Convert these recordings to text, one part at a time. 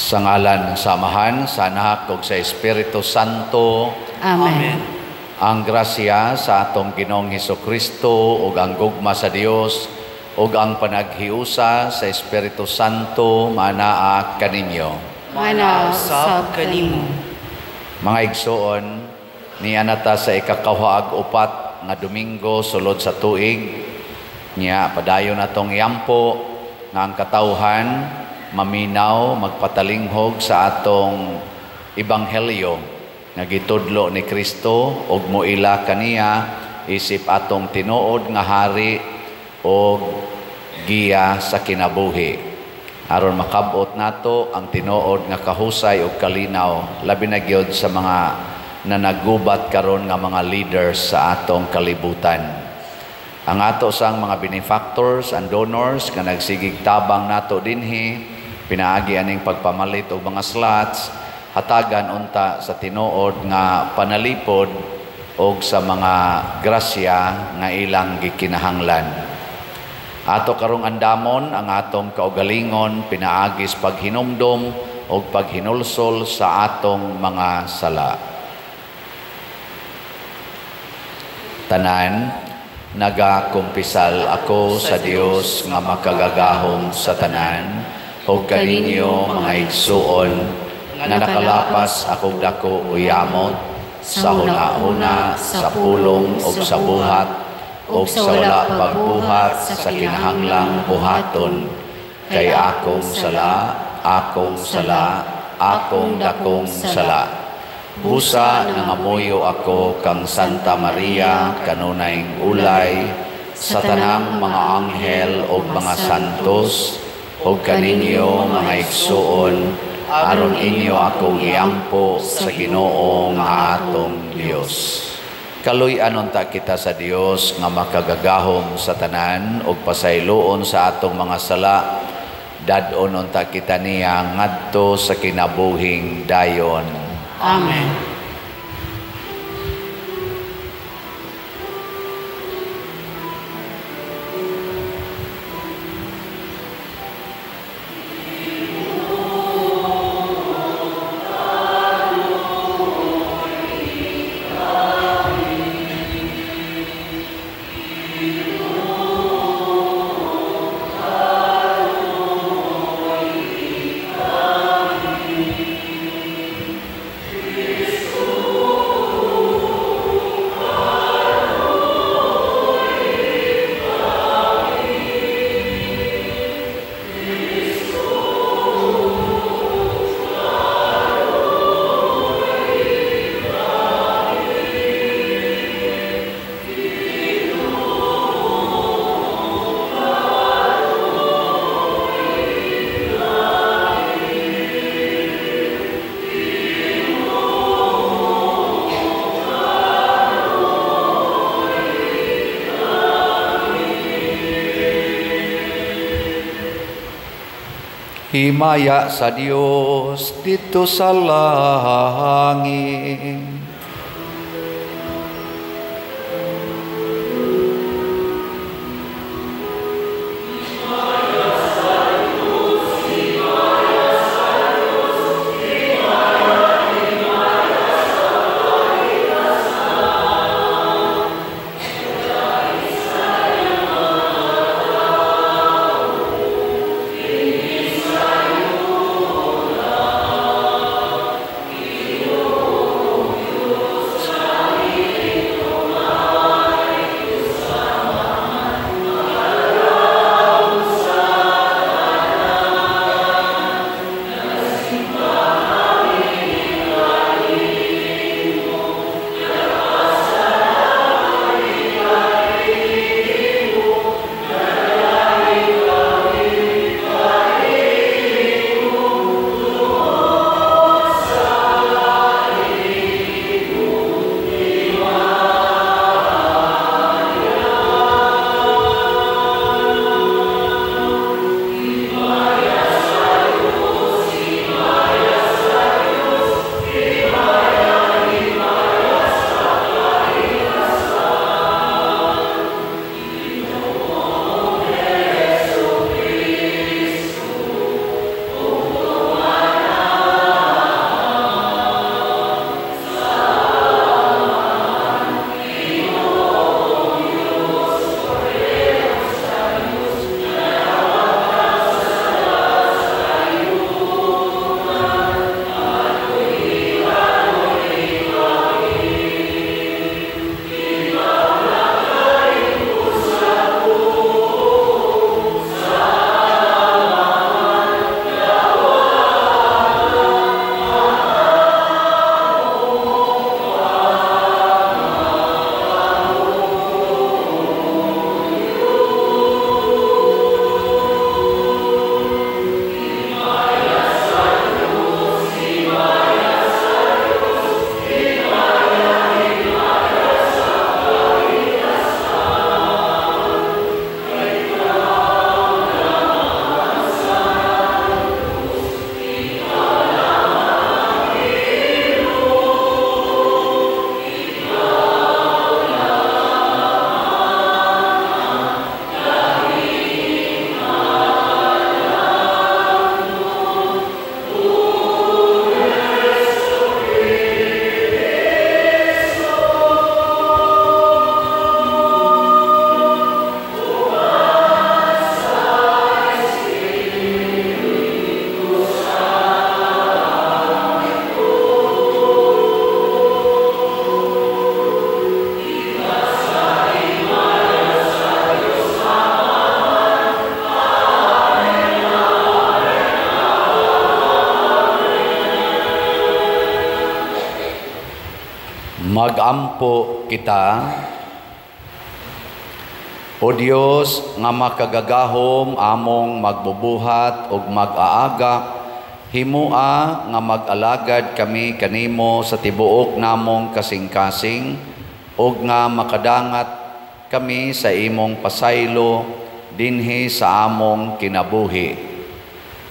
Sa ngalan sa Amahan, sa Anak ug sa Espiritu Santo. Amen. Ang grasya sa atong Ginoong Hesukristo ug ang gugma sa Dios ug ang panaghiusa sa Espiritu Santo manaa kaninyo. Manaa usab kanimo. Mga igsoon, niana ta sa ikakahuag 4 nga Domingo sulod sa tuig. Nya padayon natong iampo nga ang katawhan maminaw, magpatalinghog sa atong ebanghelyo nga gitudlo ni Kristo ug moila kaniya isip atong tinuod nga hari og giya sa kinabuhi, aron makabot nato ang tinuod nga kahusay ug kalinaw, labi na gyud sa mga nanagubat karon nga mga leaders sa atong kalibutan. Ang ato sang mga benefactors and donors nga nagsigig tabang nato dinhi pinaagi aning pagpamalit og mga slots, hatagan unta sa tinuod nga panalipod og sa mga grasya nga ilang gikinahanglan. Ato karong andamon ang atong kaugalingon pinaagis paghinumdom og paghinulsol sa atong mga sala. Tanan, nagakumpisal ako sa Dios nga makagagahom sa tanan ug kaninyo mga igsuon nga nakalapas akong dako uyamot sa huna-huna, sa pulong ug sa buhat ug sa wala pagbuhat sa kinahanglang buhaton, kay akong sala, akong sala, akong dakong sala. Busa nangamuyo ako kang Santa Maria kanunay ulay, sa tanang mga anghel ug mga santos ug kaninyo mga igsuon, aron inyo akong iampo sa Ginoo nga atong Dios. Kaluy-an unta kita sa Dios nga makagagahom sa tanan ug pasayloon sa atong mga sala, dad-on unta kita niya ngadto sa kinabuhing dayon. Amen. Himaya sa Dios dito sa langit. Himaya sa Diyos, himaya sa Diyos, himaya, himaya sa kaligtasan. Dahil sa iyong mga tao, dinhi sa Yuda. Ginoo. Magampo kita. O Dios nga makagagahom among magbubuhat ug mag-aaga, himua nga mag-alagad kami kanimo sa tibuok namong kasing-kasing ug nga makadangat kami sa imong pasaylo dinhi sa among kinabuhi.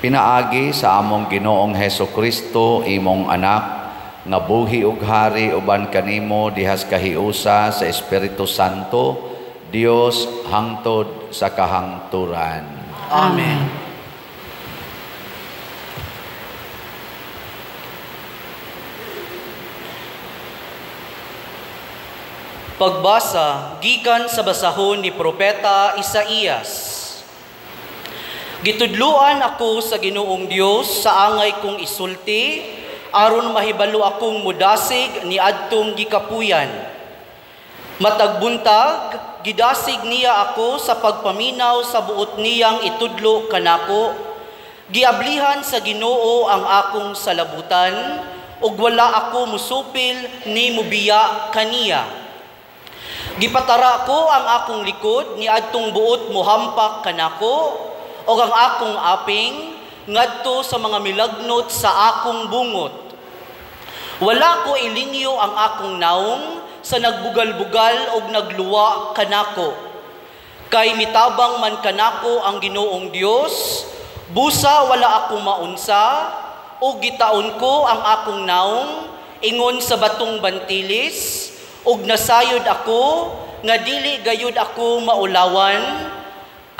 Pinaagi sa among Ginoong Hesus Kristo, imong anak, nga buhi ug hari uban kanimo dihas kahiusa sa Espiritu Santo, Dios hangtod sa kahangturan. Amen. Pagbasa gikan sa basahon ni Propeta Isaías. Gitudluan ako sa Ginoong Dios sa angay kong isulti, aron mahibalo akong mudasig ni adtong gikapuyan. Matag buntag, gidasig niya ako sa pagpaminaw sa buot niyang itudlo kanako. Giablihan sa Ginoo ang akong salabutan, ug wala ako musupil ni mubiya kaniya. Gipatara ko ang akong likod ni adtong buot mohampak kanako, ug ang akong aping ngadto sa mga milagnot sa akong bungot. Wala ko ilingyo ang akong naong sa nagbugal-bugal og nagluwa kanako. Kay mitabang man kanako ang Ginoong Dios, busa wala ako maunsa, ug gitaon ko ang akong naong ingon sa batong bantilis, ug nasayod ako nga dili gayud ako maulawan.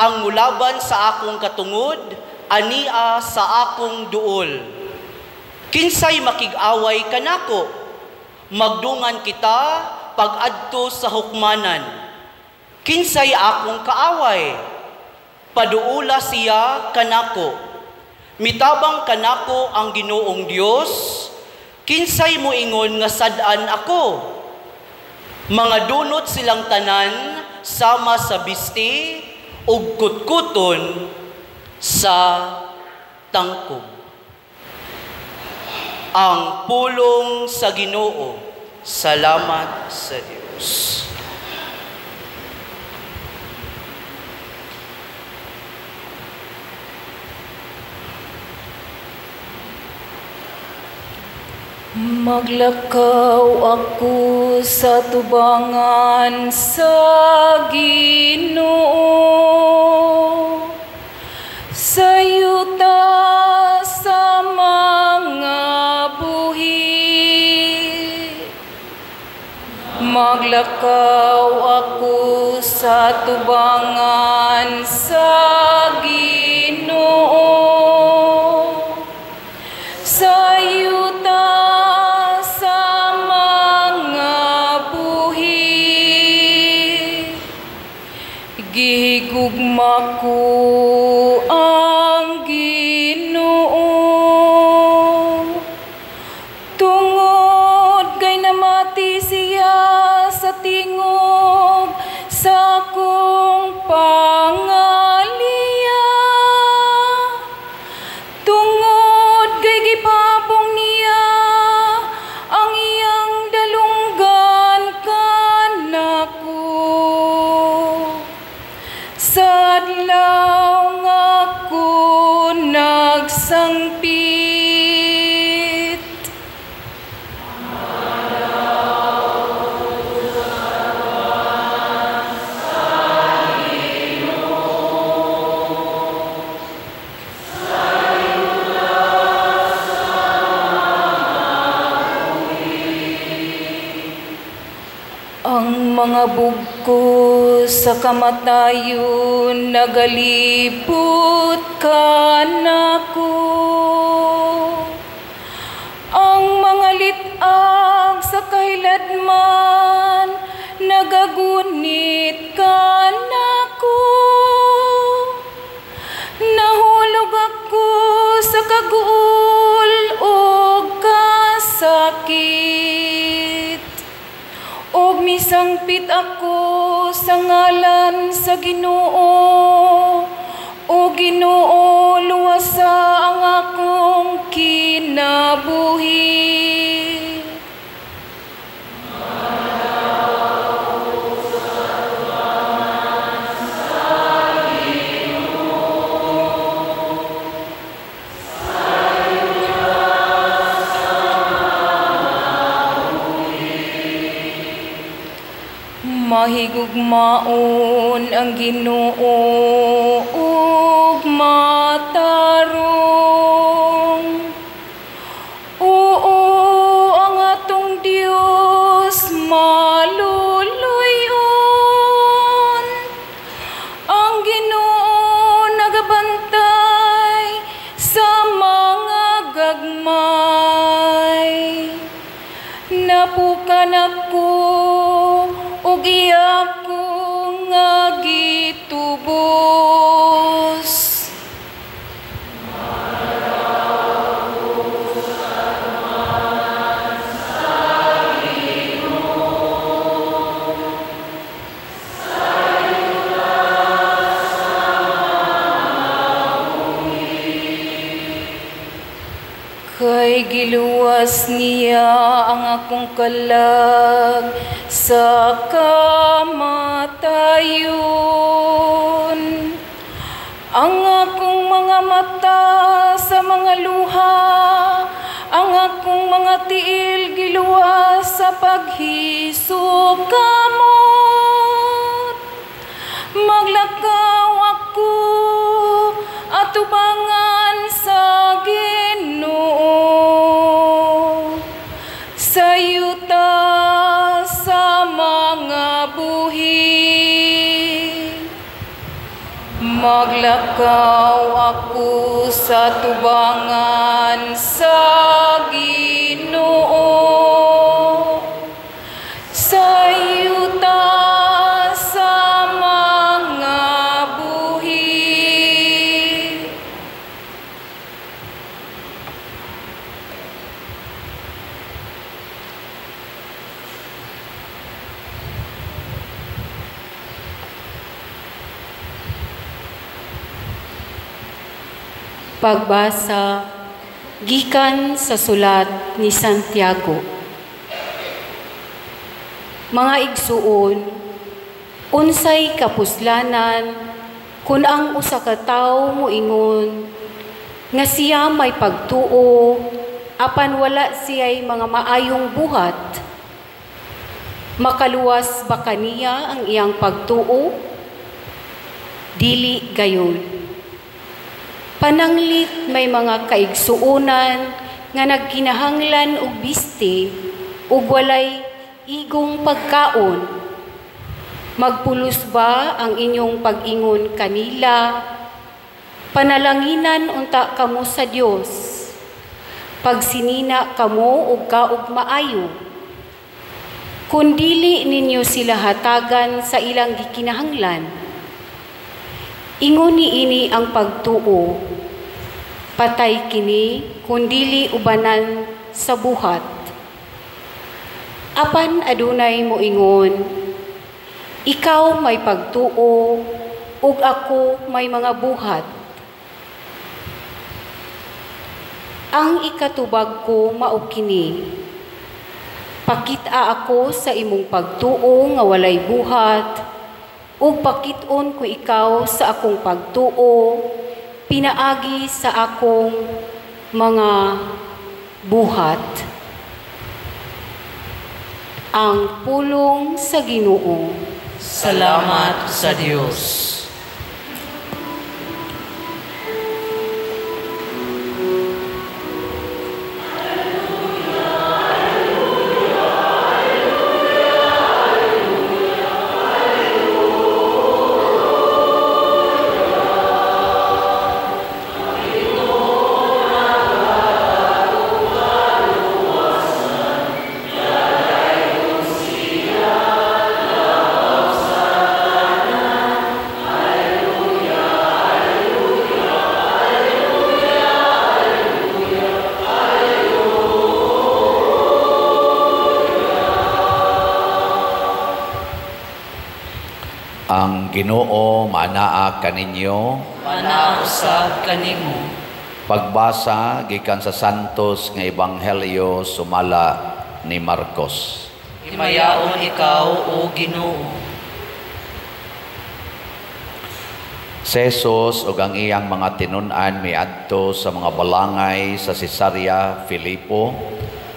Ang mulaban sa akong katungod, ania sa akong duol. Kinsay makig-away kanako, magdungan kita pag-adto sa hukmanan. Kinsay akong kaaway, paduula siya kanako. Mitabang kanako ang Ginoong Dios, kinsay moingon nga sad-an ako. Mga dunot silang tanan sama sa bisti ug kutkuton sa tangkob. Ang pulong sa Ginoo. Salamat sa Dios. Maglakaw ako sa tubangan sa Ginoo, sa yuta sa mga buhi. Maglakaw ako sa tubangan sa Ginoo, sa yuta sa mga buhi. Gihigugma ko ang Ginoo, tungod kay namati siya sa tingog sa akong pangaliya. Tungod kay gipabong niya ang iyang dalunggan kanako. Sa adlaw nga ako nagsangpit. Ang mga bugko sa kamatayon nagalipot kanako. Ang mga litag sa kahiladman nagagunit kanako. Nahulog ako sa kaguol og kasakit, og misangpit ako sa ngalan sa Ginoo. O Ginoo, luwasa ang akong kinabuhi. Mahigugmaon ang Ginoo ug matarong. Oo, ang atong Dios maluluyon. Ang Ginoo nagabantay sa mga gagmay. Napukan ako ug iya ko nga gitubos. Kay giluwas niya ang akong kalag sa kamatayon. Ang akong mga mata sa mga luha, ang akong mga tiil giluwas sa paghisukamot. Maglakaw ako atubangan sa Ginoo, sa yuta sa mga buhi. Maglakaw ako sa tubangan sa Ginoo, sa yuta sa mga buhi. Pagbasa gikan sa sulat ni Santiago. Mga igsuon, unsay kapuslanan kun ang usa ka tawo moingon nga siya may pagtuo apan wala siya'y mga maayong buhat? Makaluwas ba kaniya ang iyang pagtuo? Dili gayon. Pananglit may mga kaigsuonan nga nagkinahanglan og biste ug walay igong pagkaon. Magpulos ba ang inyong pag-ingon kanila? Panalanginan unta kamo sa Dios. Pagsinina kamo og kaog maayo. Kun dili ninyo sila hatagan sa ilang gikinahanglan, ingon niini ang pagtuo, patay kini kun dili ubanan sa buhat. Apan adunay moingon, ikaw may pagtuo ug ako may mga buhat. Ang ikatubag ko mao kini, pakita ako sa imong pagtuo nga walay buhat, ug pakit-on ko ikaw sa akong pagtuo, pinaagi sa akong mga buhat. Ang pulong sa Ginoo. Salamat sa Dios. Ang Ginoo maanaa kaninyo, Maanaa usab kanimo. Pagbasa gikan sa Santos nga Ebanghelyo sumala ni Marcos. Himayaon ikaw, o Ginoo. Si Jesus ug ang iyang mga tinun-an miadto sa mga balangay sa Cesarea Filipo.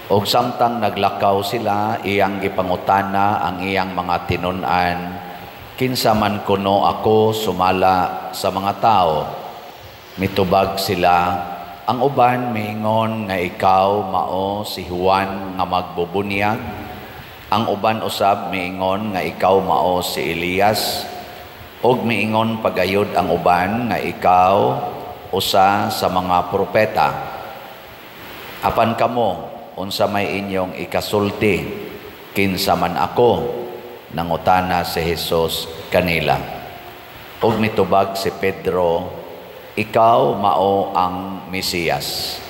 Og samtang naglakaw sila, iyang gipangutana ang iyang mga tinun-an, "Kinsa man kuno ako sumala sa mga tao?" Mitubag sila, "Ang uban miingon nga ikaw mao si Juan nga magbubunyag, ang uban usab miingon nga ikaw mao si Elias, ug miingon pagayod ang uban nga ikaw usa sa mga propeta. Apan kamo, unsa may inyong ikasulti, kinsa man ako?" Nangutana si Jesus kanila. Ug mitubag si Pedro, "Ikaw mao ang Mesiyas."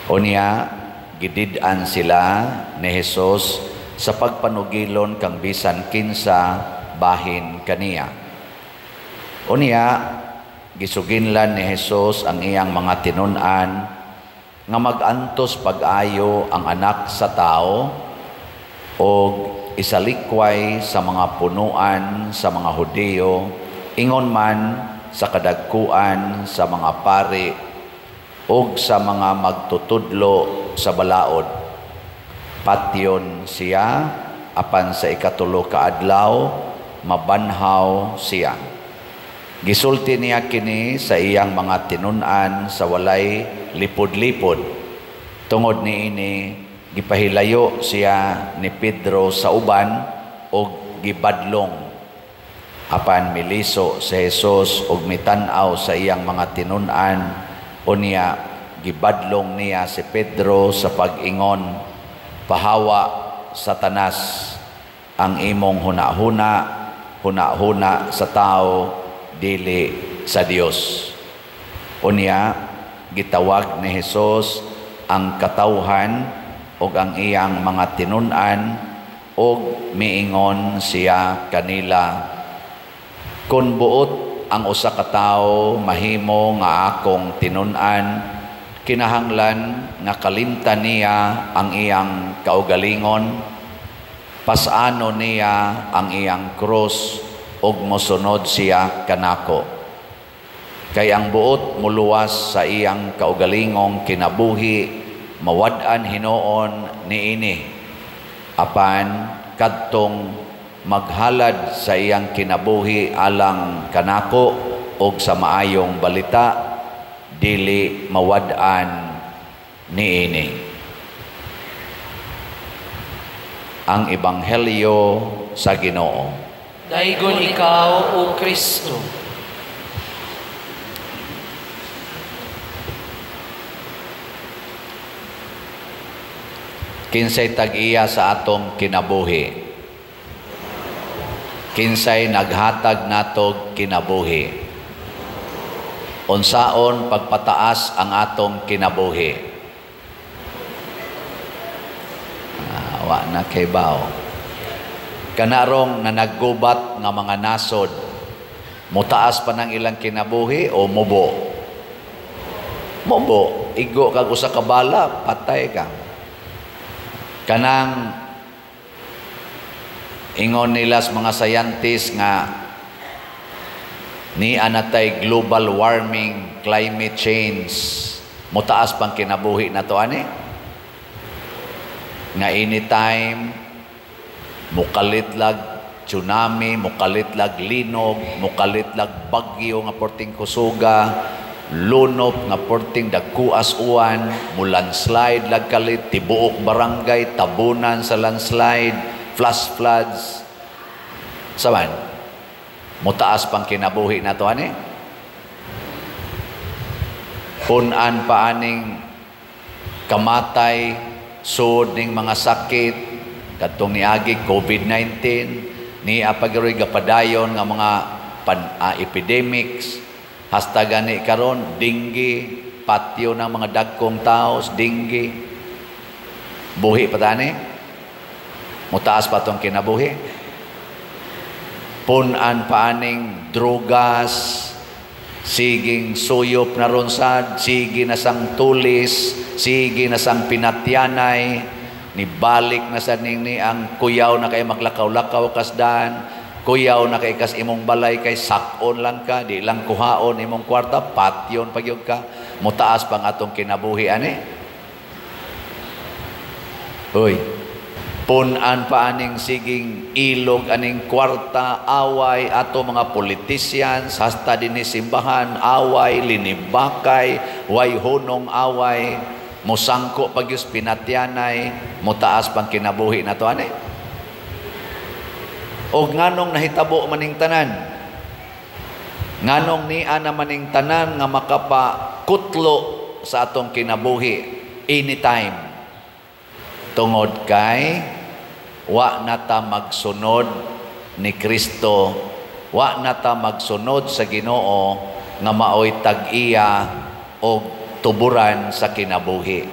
Unya gidid-an sila ni Jesus sa pagpanugilon kang bisan kinsa bahin kaniya. Unya gisuginlan ni Jesus ang iyang mga tinun-an nga mag-antos pag-ayo ang Anak sa Tao og isalikway sa mga punuan sa mga Hudiyo, ingon man sa kadagkuan sa mga pari ug sa mga magtutudlo sa balaod. Patyon siya, apan sa ikatulo ka adlaw mabanhaw siya. Gisulti niya kini sa iyang mga tinun-an sa walay lipod-lipod. Tungod niini, gipahilayo siya ni Pedro sa uban og gibadlong. Apan miliso si Jesus og mitan-aw sa iyang mga tinun-an, unya gibadlong niya si Pedro sa pag-ingon, "Pahawa, Satanas, ang imong hunahuna, hunahuna sa tao, dili sa Dios." Unya gitawag ni Jesus ang katawhan ug ang iyang mga tinun-an ug miingon siya kanila, "Kun buot ang usa ka tawo mahimo nga akong tinun-an, kinahanglan nga kalimtan niya ang iyang kaugalingon, pasano niya ang iyang krus ug mosunod siya kanako. Kay ang buot muluwas sa iyang kaugalingong kinabuhi, mawad-an hinuon niini. Apan kadtong maghalad sa iyang kinabuhi alang kanako ug sa maayong balita, dili mawad-an niini." Ang Ebanghelyo sa Ginoo. Daigon ikaw, O Kristo. Kinsay tag-iya sa atong kinabuhi? Kinsay naghatag natog kinabuhi? Unsaon pagpataas ang atong kinabuhi? Wa na kay bao. Kanarong na naggubat nga mga nasod, mutaas pa ng ilang kinabuhi o mubo? Mubo. Igo kag usa ka bala, patay ka. Kanang ingon nila sa mga scientist nga ni anatay global warming, climate change, mutaas pang kinabuhi na to ani? Nga anytime mukalit lag tsunami, mukalit lag linog, mukalit lag bagyo nga porting kusuga, lunop nga porting dagkuas uwan, mu landslide lag kalit, tibuok barangay tabunan sa landslide, flash floods. Saban, mutaas pang kinabuhi na to ani? Punan pa aning kamatay, sud ning mga sakit, kadtong niagi COVID-19, ni apagiroy gapadayon nga mga epidemics, hasta gani karon dinggi, patyo ng mga dagkong taos, dinggi. Buhi pa tani? Mutaas pa tong kinabuhi? Punan pa aning drogas, siging suyop na ronsad, sige na sang tulis, sige na sang pinatyanay, nibalik na sa ningni ang kuyaw na kay maglakaw-lakaw kasdan, kuyaw na kay kas imong balay kay sakon lang ka, di lang kuhaon imong kwarta, patyon pagyud ka. Mutaas pang atong kinabuhi ani? Hoy, punan pa aning siging ilog aning kwarta, away ato mga politicians, hasta dinhi simbahan, away, linibakay, way hunong away, musangko pagyus pinatyanay, mutaas pang kinabuhi nato ani. Og nganong nahitabo maning tanan? Nganong nia na maning tanan nga makapakutlo sa atong kinabuhi anytime? Tungod kay wa na ta magsunod ni Kristo, wa na ta magsunod sa Ginoo nga maoy tag-iya og tuburan sa kinabuhi.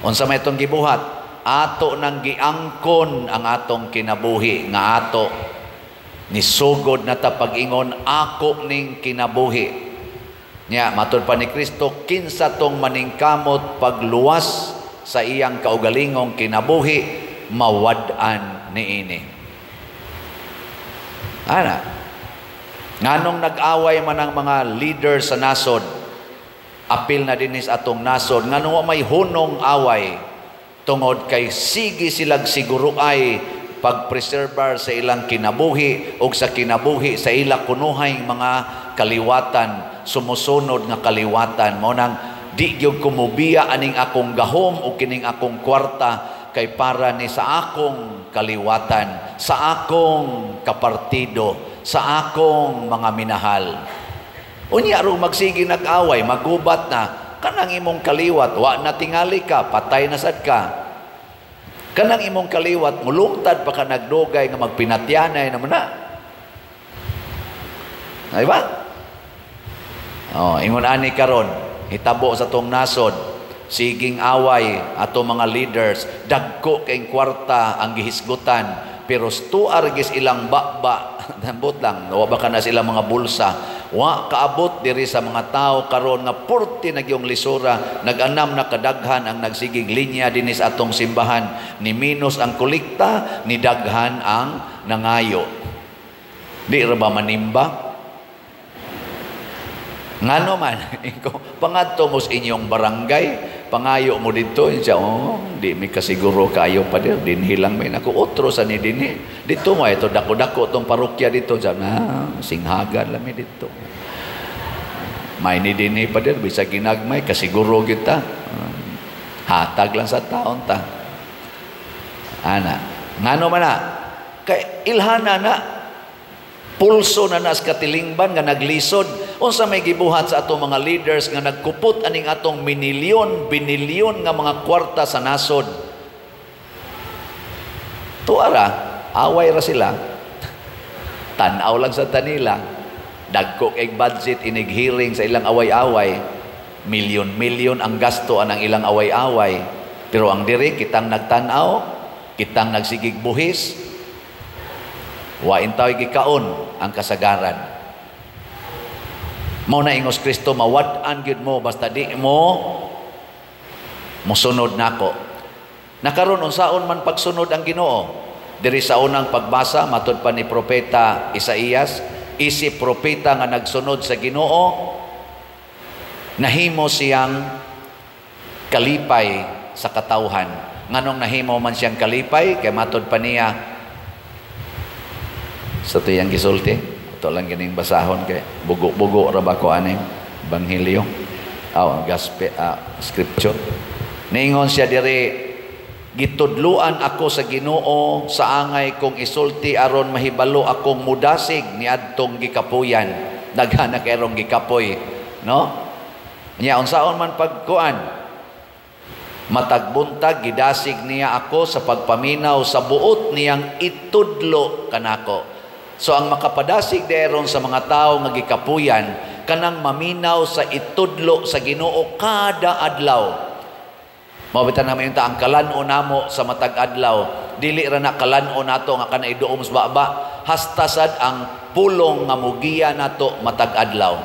Unsa may itong gibuhat? Ato nang giangkon ang atong kinabuhi nga ato nisugod na ta pag-ingon ako ning kinabuhi. Nya matud pa ni Kristo, kinsa tong maningkamot pagluwas sa iyang kaugalingong kinabuhi, mawad-an niini. Ana, nganong nag-away man ang mga leader sa nasod, apil na dinhi sa atong nasod, nganong wa may hunong away, tungod kay sige silag siguro ay pagpreserbar sa ilang kinabuhi o sa kinabuhi sa ila kunuhay mga kaliwatan, sumusunod nga kaliwatan. Mao nang di gyud kumubiya aning akong gahom o kining akong kwarta kay para ni sa akong kaliwatan, sa akong kapartido, sa akong mga minahal. Unya rong magsige nag-away, magubat na, kanang imong kaliwat, wa na tingali ka, patay na sad ka. Kanang imong kaliwat, mulungtad pa ka nagdugay nga magpinatyanay naman na. Ay ba? Oh, ingon ani karon, hitabo sa tong nasod, siging away ato mga leaders, dagko kay kwarta ang gihisgutan, pero tuar gis ilang baba, nambot lang, wa ba kana sila mga bulsa, wa kaabot diri sa mga tao karon nga purti nagyong lisura, nag-anam na kadaghan ang nagsigig linya dinhi sa atong simbahan, ni minus ang kolekta, ni daghan ang nangayo. Di ra ba manimba? Ngano man, ikaw, pangadto mo sa inyong barangay, pangayo mo dito, siya, oh, di mi kasiguro kayo pa dir, dinhi lang may nako, otro sa ni dinhi. Dito mo, ito dako-dako tong parokya dito, siya, na, singhagan lang mi dito. May ni dinhi pa dir, bisag ginagmay, kasiguro kita. Hatag lang sa taon ta. Ana, ngano man na, kay ilhana na, pulso na nas katilingban nga naglisod. Unsa may gibuhat sa atong mga leaders nga nagkupot aning atong minilyon, binilyon nga mga kwarta sa nasod? Tuara, away ra sila. Tan-aw lang sa tanila. Dagko kay budget inig hearing sa ilang away-away. Milyon-milyon ang gasto anang ilang away-away. Pero ang diri kitang nagtan-aw, kitang nagsigig buhis, wain tao'y gikaon ang kasagaran. Mao na ingos Kristo, mawad-an gyud mo basta di mo mosunod nako. Nakaron unsaon man pagsunod ang Ginoo? Diri sa unang pagbasa matud pa ni propeta Isaías, isip propeta nga nagsunod sa Ginoo, nahimo siyang kalipay sa katawhan. Nganong nahimo man siyang kalipay? Kay matud pa niya sa tuyang gisulti. Ito lang ganing basahon kay bugo-bugo ra ba ko aning ebanghelyo. Aw, gospel, scripture. Niingon siya diri, gitudluan ako sa Ginoo sa angay kong isulti aron mahibalo akong mudasig niadtong gikapuyan. Daghan na kayrong gikapoy, no? Nya unsaon man pagkuan? Matag buntag gidasig niya ako sa pagpaminaw sa buot niyang itudlo kanako. So ang makapadasig deron sa mga tao nga gikapuyan kanang maminaw sa itudlo sa Ginoo kada adlaw. Mao bitan namin ta ang kalan-on namo sa matag adlaw, dili ra na kalan-on nato nga kana iduom sa baba, hasta sad ang pulong nga mugiya nato matag adlaw.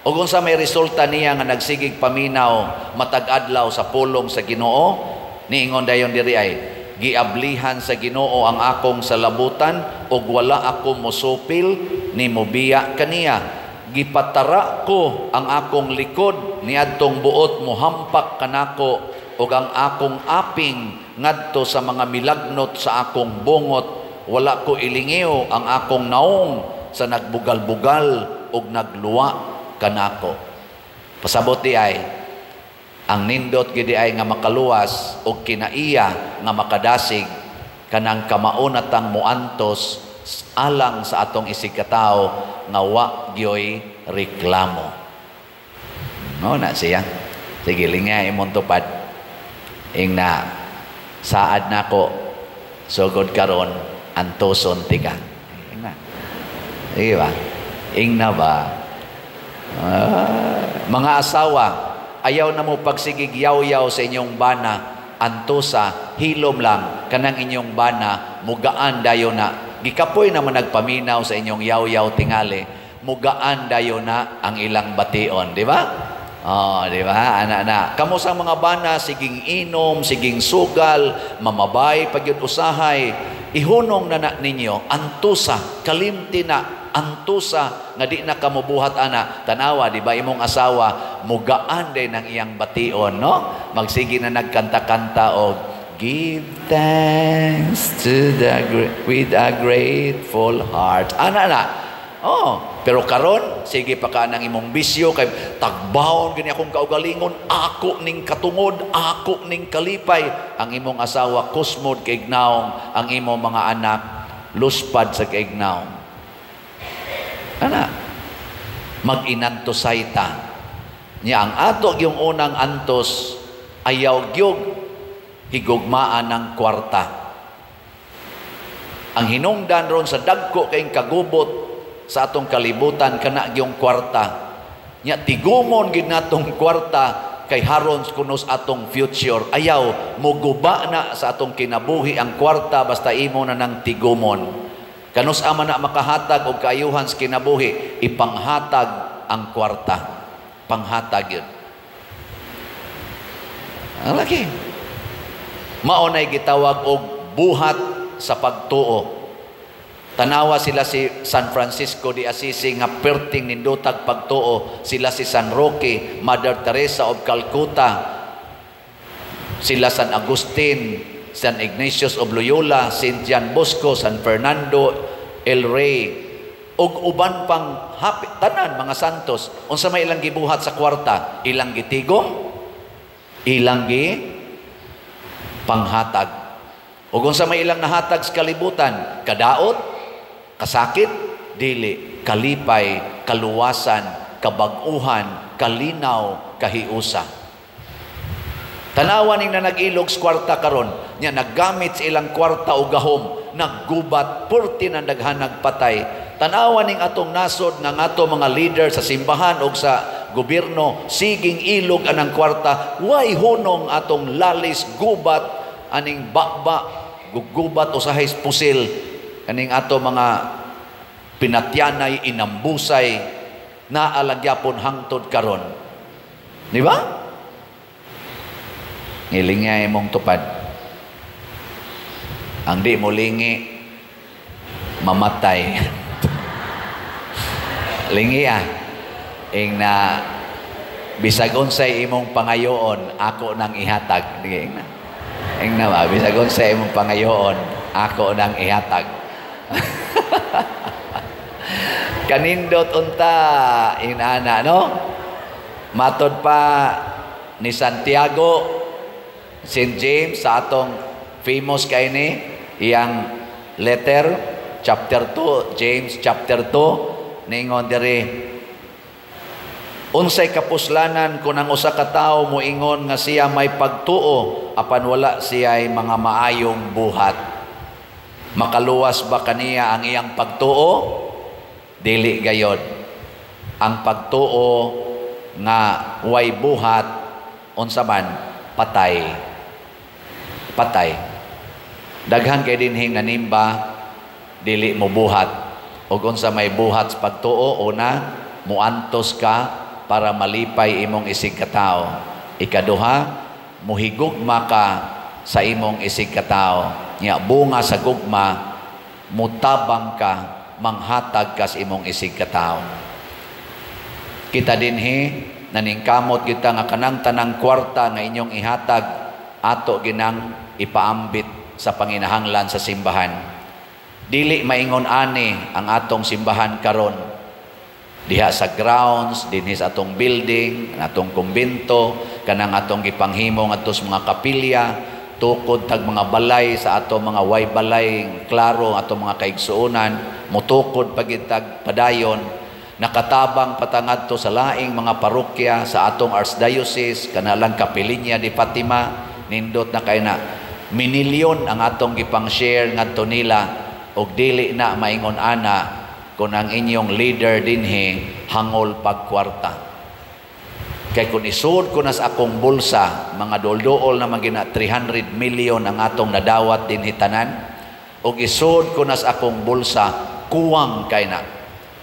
Ug unsa may resulta niya nga nagsigig paminaw matag adlaw sa pulong sa Ginoo? Niingon dayon diri ay giablihan sa Ginoo ang akong salabutan ug wala ako mosupil ni mobiya kaniya. Gipatara ko ang akong likod niadtong buot mohampak kanako ug ang akong aping ngadto sa mga milagnot sa akong bungot. Wala ko ilingiw ang akong naong sa nagbugal-bugal ug nagluwa kanako. Pasabot di ay ang nindot gid ay nga makaluwas og kinaiya nga makadasig kanang kamaunatang muantos alang sa atong isigkatawo nga wa gyoy reklamo. No na siya. Sige, lingay imong tupad. Ingna saad nako sugod karon antoson tika. Ingna. Sige ba? Ingna ba? Mga asawa, ayaw na mo pagsigig yaw-yaw sa inyong bana, antosa, hilom lang kanang inyong bana, mugaan dayon na. Gikapoy naman nagpaminaw sa inyong yaw-yaw tingali, mugaan dayon na ang ilang bation, di ba? Oh, di ba? Ana na. Kamo sa mga bana, siging inom, siging sugal, mamabay pagyud usahay, ihunong na na ninyo, antusa, kalimti na, antusa nga di na kamubuhat ana. Tanawa, di ba imong asawa mugaan din ang iyang bation, no? Magsige na nagkanta-kanta og "Give thanks to the with a grateful heart." Ana na. Oh, pero karon sige pa ka nang imong bisyo kay tagbawon gani akong kaugalingon, ako ning katungod, ako ning kalipay. Ang imong asawa kusmod kay ignaong, ang imong mga anak luspad sa kaignaong. Ana, mag-inantosay ta. Nya ang ato yung unang antos, ayaw gyud higugmaan ng kwarta. Ang hinungdan ron sa dagko kayong kagubot sa atong kalibutan kana gyung kwarta. Nya tigumon gid natong kwarta kay haron kunos atong future. Ayaw muguba na sa atong kinabuhi ang kwarta basta imo na nang tigumon. Kanus ama na makahatag og kaayuhan sa kinabuhi, ipanghatag ang kwarta. Panghatag yun. Ang laki. Mao nay gitawag og buhat sa pagtuo. Tanawa sila si San Francisco de Assisi nga perting nindutag pagtuo, sila si San Roque, Mother Teresa of Calcutta, sila San Agustin, San Ignatius of Loyola, Saint John Bosco, San Fernando El Rey, ug uban pang happy, tanan mga santos. Unsa may ilang gibuhat sa kwarta? Ilang gitigom, ilang gi panghatag. Ug unsa may ilang nahatag sa kalibutan? Kadaot, kasakit, dili, kalipay, kaluwasan, kabag-uhan, kalinaw, kahiusa. Tanawa ning na nag-ilog sa kwarta karon, nya naggamit sa ilang kwarta o gahom, naggubat, purti na daghan nagpatay. Tanawa ning atong nasod nga ato mga leader sa simbahan o sa gobyerno, siging ilog anang kwarta, way hunong atong lalis, gubat, aning bakba, gugubat usahay pusil, kaning ato mga pinatyanay, inambusay, naalagyapon hangtod karon. Di ba? Ngilingay mong tupad. Ang di mo lingi, mamatay. Lingi ah. Ing na bisag unsay imong pangayoon, ako nang ihatag. Ing na. Ing na ba? Bisag unsay imong pangayoon, ako nang ihatag. Kanindot unta inana, no? Matod pa ni Santiago, St. James sa atong famous kay ni iyang letter chapter 2, James chapter 2, ningon diri, unsay kapuslanan kun ang usa ka tawo moingon nga siya may pagtuo apan wala siya'y mga maayong buhat? Makaluwas ba kaniya ang iyang pagtuo? Dili gayod. Ang pagtuo nga way buhat, unsa man, patay. Patay. Daghan kay dinhing nanimba dili mo buhat. Og unsa may buhat sa pagtuo, una, muantos ka para malipay imong isig katawo. Ikaduha, muhigugma ka sa imong isig katawo. Nya bunga sa gugma, mutabang ka, manghatag ka sa imong isig katawo. Kita dinhi naningkamot kita nga kanang tanang kwarta nga inyong ihatag ato ginang ipaambit sa panginahanglan sa simbahan. Dili maingon ani ang atong simbahan karon diha sa grounds, dinhi sa atong building, atong kumbento, kanang atong gipanghimo ngadto sa mga kapilya, tukod tag mga balay sa atong mga way balay, klaro atong mga kaigsuonan, mutukod pagitag padayon, nakatabang patangadto sa laing mga parokya sa atong archdiocese, kanalang Kapilinya di Fatima, nindot na kay na minilyon ang atong gipang-share ngadto nila, og dili na maingon ana kung ang inyong leader dinhi hangol pagkwarta. Kay kung isuod ko na sa akong bulsa, mga dool-dool na magina 300 million ang atong nadawat dinhi tanan, og isuod ko na sa akong bulsa, kuwang kay na.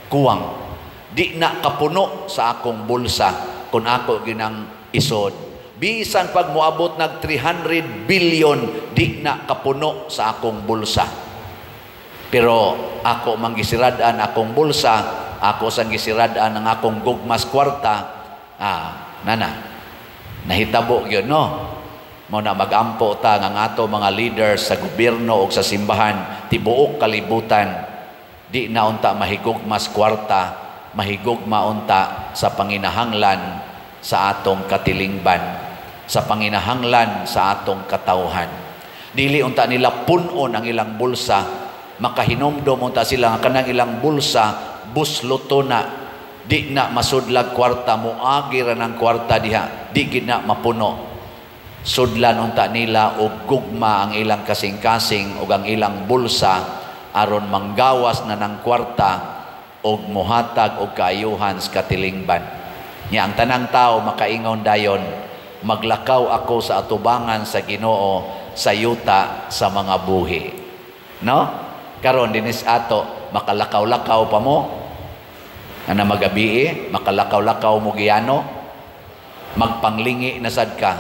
Kuwang. Di na kapuno sa akong bulsa kung ako ginang isod. Bisan pag moabot nag 300 billion, di na kapuno sa akong bulsa. Pero ako mang gisirad-an akong bulsa, ako sang gisirad-an ang akong gugmas kwarta, nana, nahitabo gyud, no? Mo na magampo ta nga ang ato mga leaders sa gobyerno o sa simbahan, tibuok kalibutan, di na unta mahigugmas kwarta, mahigugma unta sa panginahanglan sa atong katilingban, sa panginahanglan sa atong katawhan. Dili unta nila punon ang ilang bulsa, makahinumdom unta sila nga kanang ilang bulsa busloto na, di na masudlag kwarta, moagi ra ng kwarta diha, di gid na mapuno. Sudlan unta nila og gugma ang ilang kasing-kasing ug ang ilang bulsa aron manggawas na ng kwarta og mohatag og kaayuhan sa katilingban. Nya ang tanang tao makaingon dayon, maglakaw ako sa atubangan sa Ginoo sa yuta sa mga buhi. No? Karon dinis ato makalakaw-lakaw pa mo ana magabii, makalakaw-lakaw mo giyano, magpanglingi na sad ka.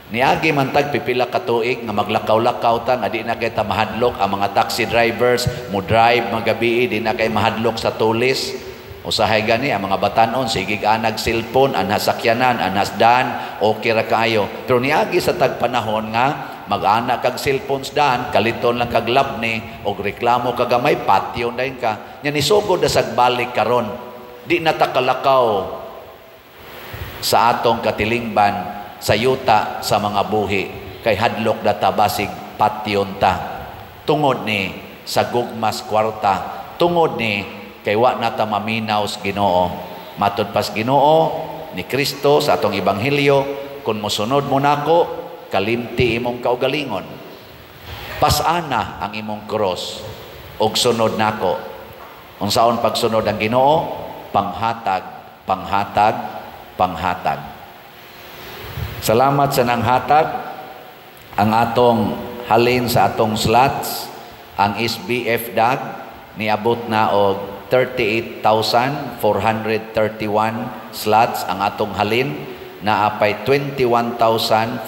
Niagi man tag pipila ka tuig nga maglakaw-lakaw ta nga di na kay ta mahadlok ang mga taxi drivers mo drive magabii, di na kay mahadlok sa tulis. Usahay gani ang mga batanon sige anag cellphone, anhas sakyanan, anhas daan, okay ra kaayo. Pero niagi sa tag panahon nga mag-ana kag cellphones daan, kaliton lang kag labni og reklamo ka gamay, patyon dayon ka. Nya nisugod na sag balik karon. Di na ta kalakaw sa atong katilingban sa yuta sa mga buhi kay hadlok data basig patyon ta. Tungod ni sa gugmas kwarta, tungod ni kay wa na ta maminaw sa Ginoo. Matud pas Ginoo ni Kristo sa atong ebanghelyo, kung mosunod mo nako, kalimti imong kaugalingon, pasana ang imong cross og sunod nako. Unsaon pagsunod ang Ginoo? Panghatag, panghatag, panghatag. Salamat sa nanghatag. Ang atong halin sa atong slots, ang SBF DAG niabot na og 38,431 slots ang atong halin, naapay 21,569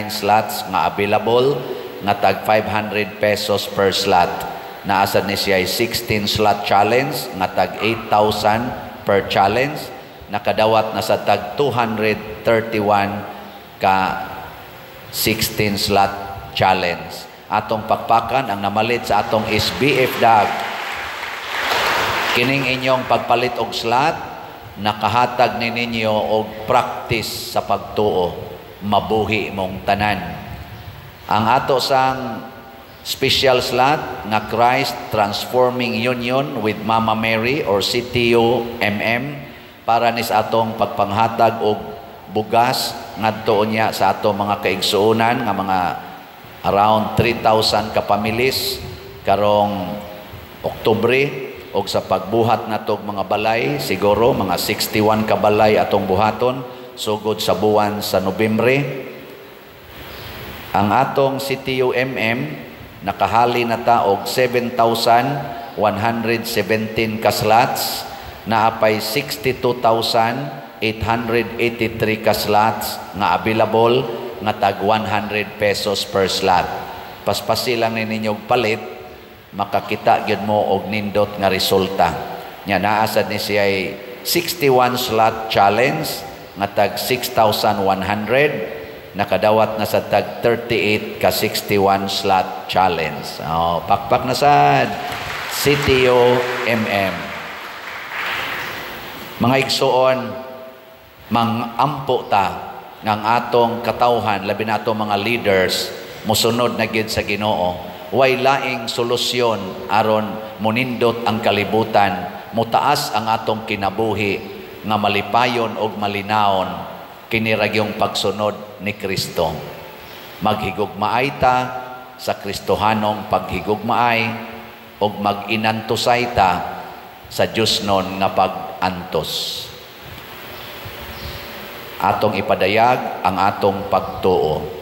slots nga available nga tag 500 pesos per slot. Naasad ni siya 16 slot challenge nga tag 8,000 per challenge. Nakadawat na sa tag 231 ka 16 slot challenge. Atong pakpakan ang namalit sa atong SBF DAG. Kining inyong pagpalit og slot, nakahatag ni ninyo og practice sa pagtuo, mabuhi mong tanan. Ang ato sang special slot nga Christ Transforming Union with Mama Mary or CTU-MM para nis atong pagpanghatag og bugas ngadto niya sa atong mga kaigsuonan nga mga around 3,000 ka pamilis karong Oktubre, og sa pagbuhat natog mga balay, siguro mga 61 ka balay atong buhaton sugod sa buwan sa Nobyembre. Ang atong CTU-MM nakahali na ta og 7,117 ka slots, naapay 62,883 ka slots nga available nga tag 100 pesos per slot. Paspasi lang ni ninyo palit, makakita gyud mo og nindot nga resulta. Nya naa sad ni siya 61 slot challenge nga tag 6,100. Nakadawat na sa tag 38 ka 61 slot challenge. Oh, pakpak na sad. CTO MM. Mga igsuon, mangampo ta ng atong katawhan, labi na atong mga leaders, mosunod na gid sa Ginoo. Way laing solusyon aron monindot ang kalibutan, mutaas ang atong kinabuhi nga malipayon og malinawon kini ra gyung pagsunod ni Kristo. Maghigugmaay ta sa Kristohanong paghigugmaay og mag-inantusay ta sa Diyosnon nga pag-antos. Atong ipadayag ang atong pagtuo.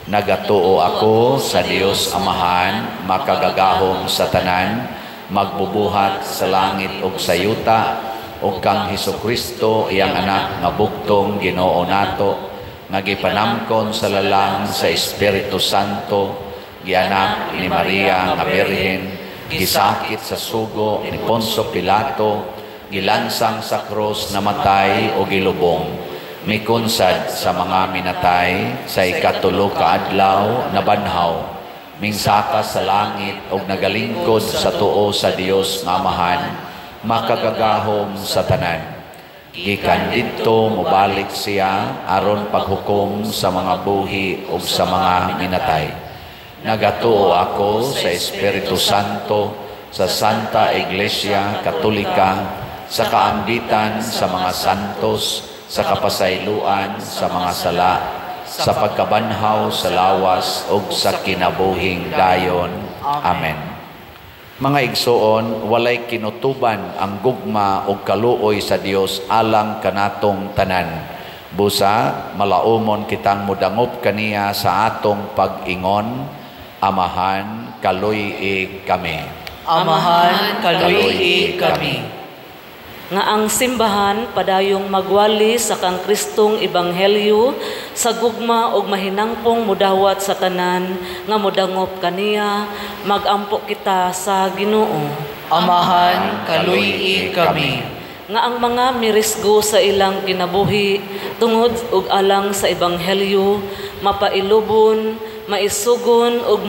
Nagatuo ako sa Dios Amahan, makagagahom sa tanan, magbubuhat sa langit ug sa yuta, ug kang Hesukristo iyang anak nga bugtong Ginoo nato, nga gipanamkon sa lalang sa Espiritu Santo, gianak ni Maria nga Birhen, gisakit sa sugo ni Poncio Pilato, gilansang sa krus, namatay o gilubong, mikunsad sa mga minatay, sa ikatulo ka adlaw nabanhaw, mingsaka sa langit og nagalingkod sa tuo sa Dios nga Amahan, makagagahom sa tanan. Gikan didto mobalik siya aron paghukom sa mga buhi ug sa mga minatay. Nagatuo ako sa Espiritu Santo, sa Santa Iglesia Katolika, sa kaambitan sa mga santos, sa kapasayloan sa mga sala, sa pagkabanhaw sa lawas ug sa kinabuhing dayon. Amen. Mga igsoon, walay kinutuban ang gugma ug kaluoy sa Dios alang kanatong tanan. Busa malaumon kitang modangop kaniya sa atong pag-ingon, Amahan, kaluy-i kami. Amahan, kaluy-i kami. Nga ang simbahan padayong magwali sa kang Kristong ebanghelyo sa gugma ug mahinangpong mudawat sa tanan nga modangop kaniya, magampo kita sa Ginoo. Amahan, kaluy-i kami. Nga ang mga mirisgo sa ilang kinabuhi tungod ug alang sa ebanghelyo mapailubon, maisugon ug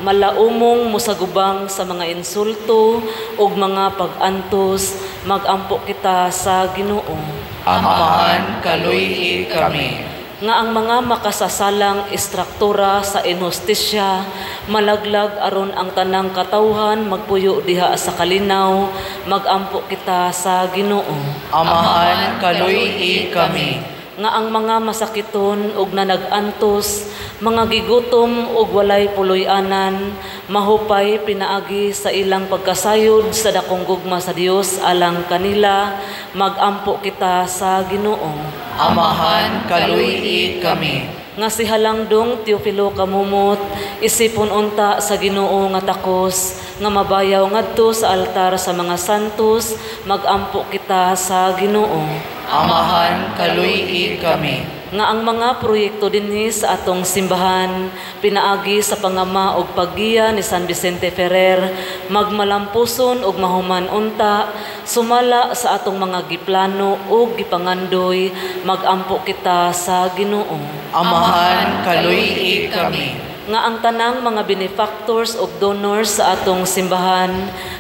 malaumong mosagubang sa mga insulto ug mga pag-antos, magampo kita sa Ginoo. Amahan, kaluy-i kami. Nga ang mga makasasalang istruktura sa inhustisya malaglag aron ang tanang katawhan magpuyo diha sa kalinaw, magampo kita sa Ginoo. Amahan, kaluy-i kami. Nga ang mga masakiton ug nanag-antos, mga gigutom ug walay puloy-anan, mahupay pinaagi sa ilang pagkasayod sa dakong gugma sa Dios alang kanila, magampo kita sa Ginoo. Amahan, kaluy-i kami. Nga si Halangdong Teofilo Camomot, isipon unta sa Ginoo nga takos, nga mabayaw ngadto sa altar sa mga santos, magampo kita sa Ginoo. Amahan, kaluy-i kami. Nga ang mga proyekto dinhi sa atong simbahan, pinaagi sa pangama og paggiya ni San Vicente Ferrer, magmalampuson og mahuman unta, sumala sa atong mga giplano og gipangandoy, magampo kita sa Ginoo. Amahan, kaluy-i kami. Nga ang tanang mga benefactors og donors sa atong simbahan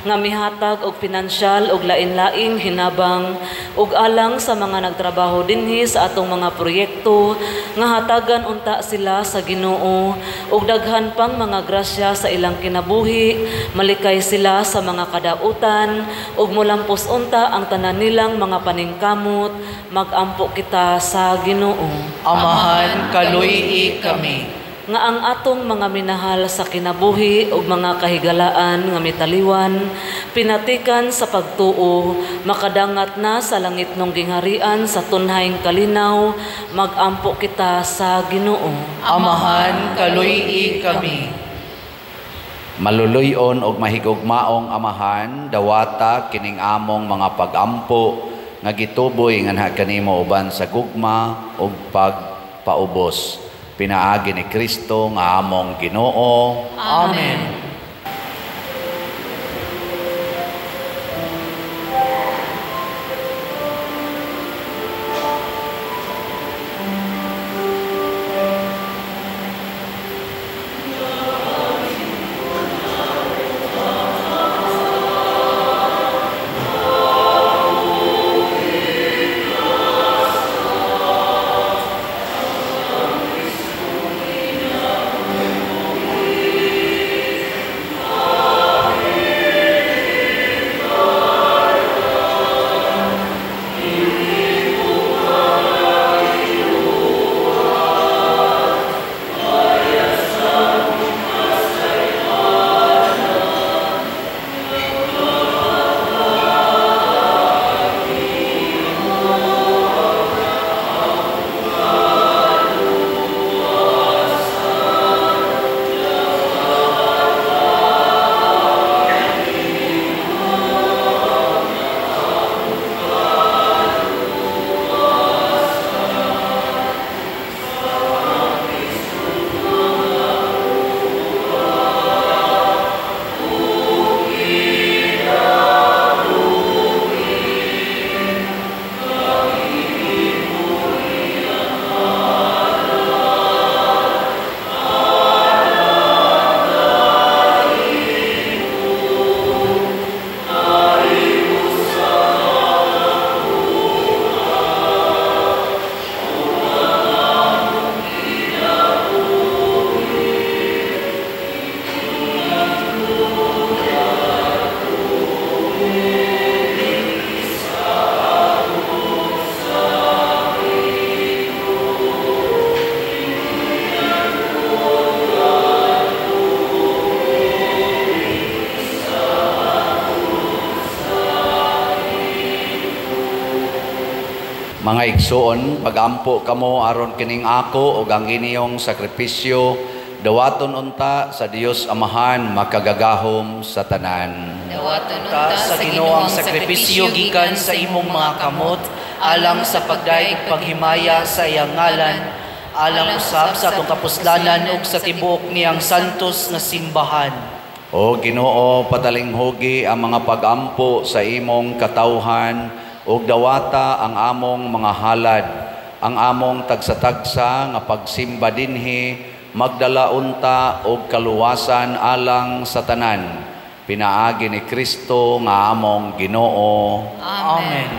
nga mihatag og pinansyal og lain-laing hinabang ug alang sa mga nagtrabaho dinhi sa atong mga proyekto, nga hatagan unta sila sa Ginoo ug daghan pang mga grasya sa ilang kinabuhi, malikay sila sa mga kadautan ug molampos unta ang tanan nilang mga paningkamot, magampo kita sa Ginoo. Amahan, kaluy-i kami. Nga ang atong mga minahal sa kinabuhi ug mga kahigalaan nga mitaliwan, pinatikan sa pagtuo, makadangat na sa langit nung gingharian sa tunhayng kalinaw, magampo kita sa Ginoo. Amahan, kaluy-i kami. Maluluyon og mahigugmaong Amahan, dawata kining among mga pagampo nga gituboy nganha kanimo uban sa gugma ug pagpaubos. Pinaagi ni Kristo nga among Ginoo. Amen. Mga igsoon, pagampo kamo aron kining ako ug ang inyong sakripisyo dawaton unta sa Dios Amahan makagagahom sa tanan. Dawaton Ta unta sa Ginoo ang sakripisyo gikan sa imong mga kamot alang sa pagdayeg ug paghimaya sa iyang ngalan, alang usab sa atong kapuslanan ug sa tibuok niyang santos nga simbahan. O Ginoo, patalinghugi ang mga pagampo sa imong katawhan ug dawata ang among mga halad, ang among tagsa-tagsa nga pagsimba dinhi magdala unta og kaluwasan alang sa tanan. Pinaagi ni Kristo nga among Ginoo. Amen.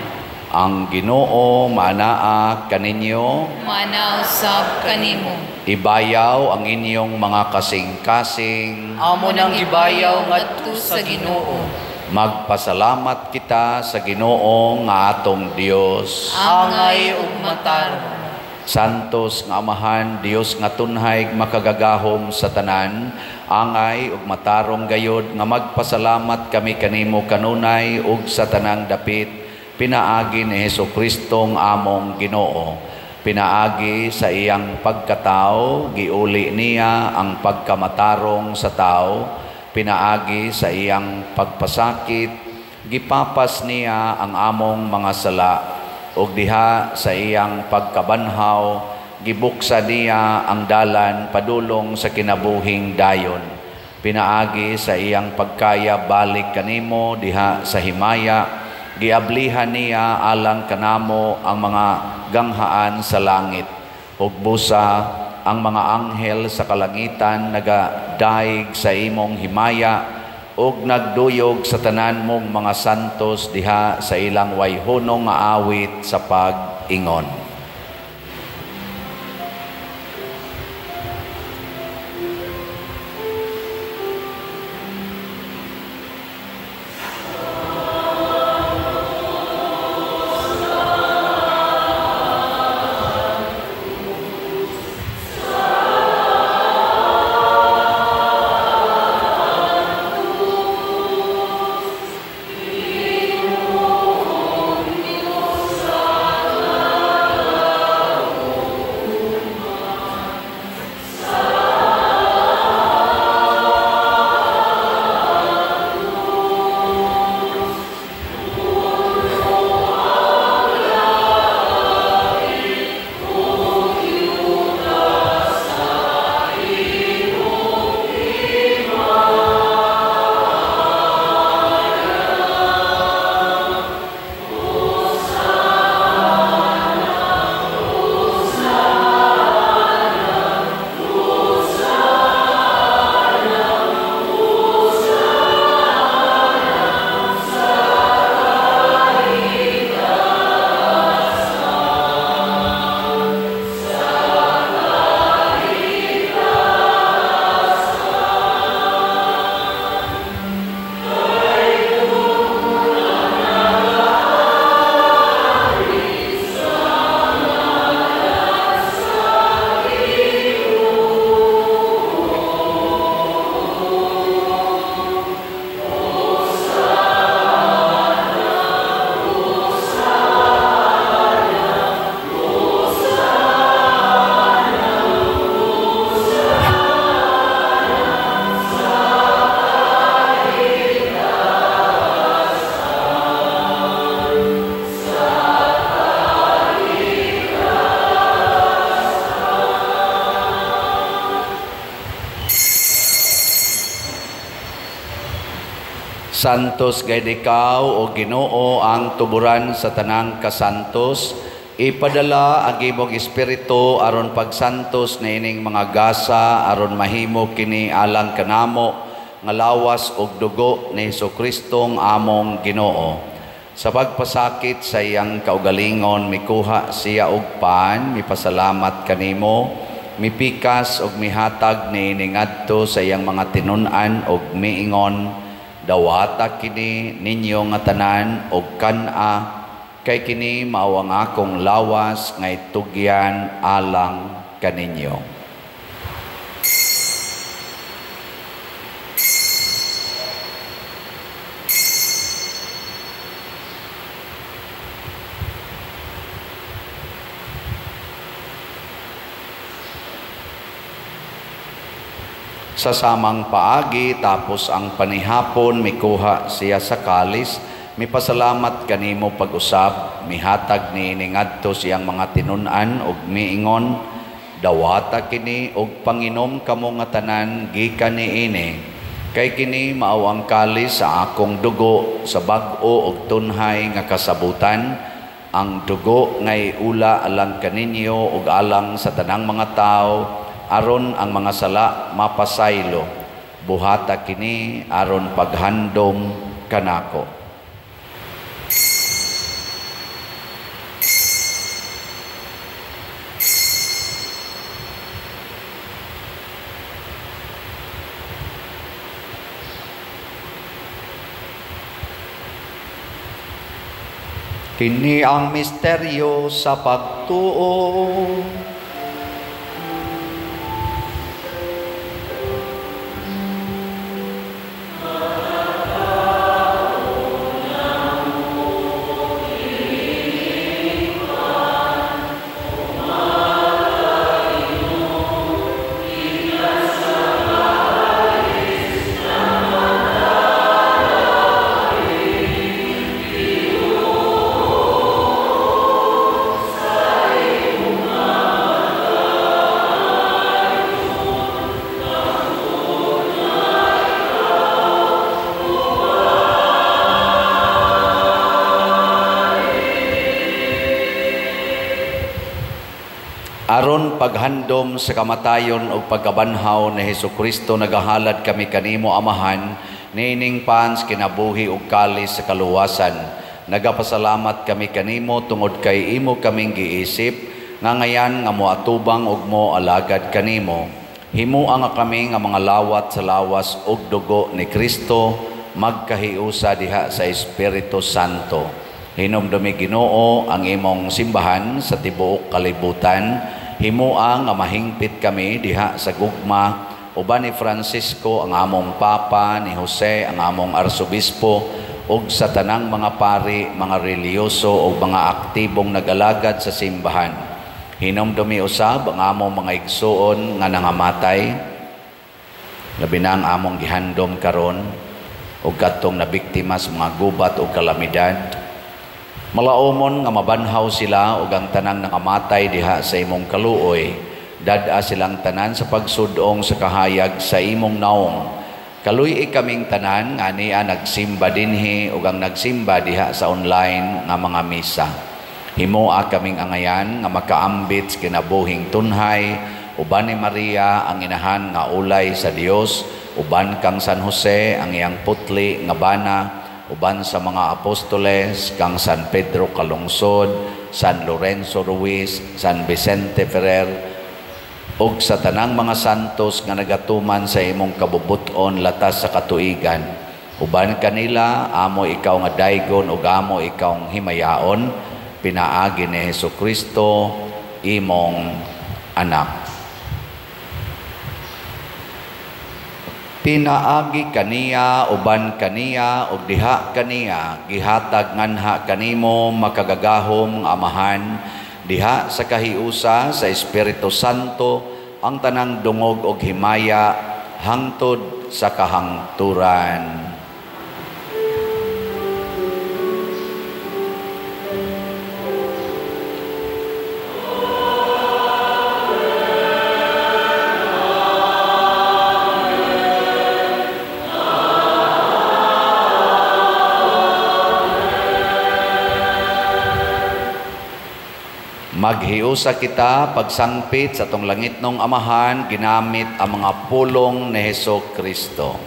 Ang Ginoo maanaa kaninyo, Maanaa usab kanimo. Ibayaw ang inyong mga kasing-kasing. Amo nang gibayaw ngadto sa Ginoo. Magpasalamat kita sa Ginoo nga atong Dios. Angay ug matarong. Santos nga Amahan, Dios nga tunhay makagagahom sa tanan, angay ug matarong gayod nga magpasalamat kami kanimo kanunay ug sa tanang dapit, pinaagi ni Hesukristo nga among Ginoo. Pinaagi sa iyang pagkatao, giuli niya ang pagkamatarong sa tao. Pinaagi sa iyang pagpasakit, gipapas niya ang among mga sala. Ug diha sa iyang pagkabanhaw, gibuksa niya ang dalan padulong sa kinabuhing dayon. Pinaagi sa iyang pagkaya balik kanimo diha sa himaya, giablihan niya alang kanamo ang mga ganghaan sa langit. Ug busa ang mga anghel sa kalangitan nagadaig sa imong himaya ug nagduyog sa tanan mong mga santos diha sa ilang wayhunong nga awit sa pag-ingon. Santos gayud ikaw o Ginoo ang tuburan sa tanang kasantos. Ipadala ang imong espiritu aron pagsantos niining mga gasa aron mahimo kini alang kanamo nga lawas ug dugo ni Hesukristong among Ginoo. Sa pagpasakit sa iyang kaugalingon mikuha siya og pan, mipasalamat kanimo, mipikas ug mihatag niini ngadto sa iyang mga tinun-an ug miingon, dawata kini ninyo nga tanan og kan-a, kay kini mao ang akong lawas nga itugyan alang kaninyo. Sa samang paagi, tapos ang panihapon, mikuha siya sa kalis, mipasalamat kanimo pag-usab, mihatag niini ngadto siyang mga tinun-an ug miingon, dawata kini ug panginom kamo nga tanan gikan niini, kay kini mao ang kalis sa akong dugo sa bag-o ug tunhay nga kasabutan, ang dugo nga iula alang kaninyo ug alang sa tanang mga tawo, aron ang mga sala mapasaylo. Buhata kini aron paghandom kanako. Kini ang misteryo sa pagtuo. Aron paghandom sa kamatayon ug pagkabanhaw ni Hesukristo, nagahalad kami kanimo, Amahan, niining pans kinabuhi ug kalis sa kaluwasan. Nagapasalamat kami kanimo tungod kay imo kaming giisip nga ngayan nga moatubang ug mo alagad kanimo. Himoa nga kami nga mga lawat sa lawas ug dugo ni Kristo, magkahiusa diha sa Espiritu Santo. Hinumdumi, Ginoo, ang imong simbahan sa tibuok kalibutan. Himoa nga mahingpit kami diha sa gugma uban ni Francisco ang among Papa, ni Jose ang among Arsobispo, ug sa tanang mga pari, mga relihiyoso ug mga aktibong nag-alagad sa simbahan. Hinumdumi usab ang among mga igsuon nga nangamatay, labi na ang among gihandom karon ug kadtong nabiktima sa mga gubat ug kalamidad. Malaomon nga mabanhaw sila ug ang tanang nangamatay diha sa imong kaluoy. Dad-a silang tanan sa pagsudong sa kahayag sa imong naong. Kaluy-i kaming tanan nga ania nagsimba dinhi ug ang nagsimba diha sa online nga mga misa. Himoa kaming angayan nga makaambit sa kinabuhing tunhay uban ni Maria ang inahan nga ulay sa Dios, uban kang San Jose ang iyang putli nga bana, uban sa mga apostoles kang San Pedro Calungsod, San Lorenzo Ruiz, San Vicente Ferrer, ug sa tanang mga santos nga nagatuman sa imong kabubut-on latas sa katuigan. Uban kanila, amo ikaw nga daygon ug amo ikaw himayaon, pinaagi ni Hesukristo imong anak. Pinaagi kaniya, uban kaniya, ug diha kaniya, gihatag nganha kanimo makagagahom nga Amahan, diha sa kahiusa sa Espiritu Santo, ang tanang dungog og himaya hangtod sa kahangturan. Maghiusa kita pagsangpit sa atong langitnong Amahan, ginamit ang mga pulong ni Hesukristo.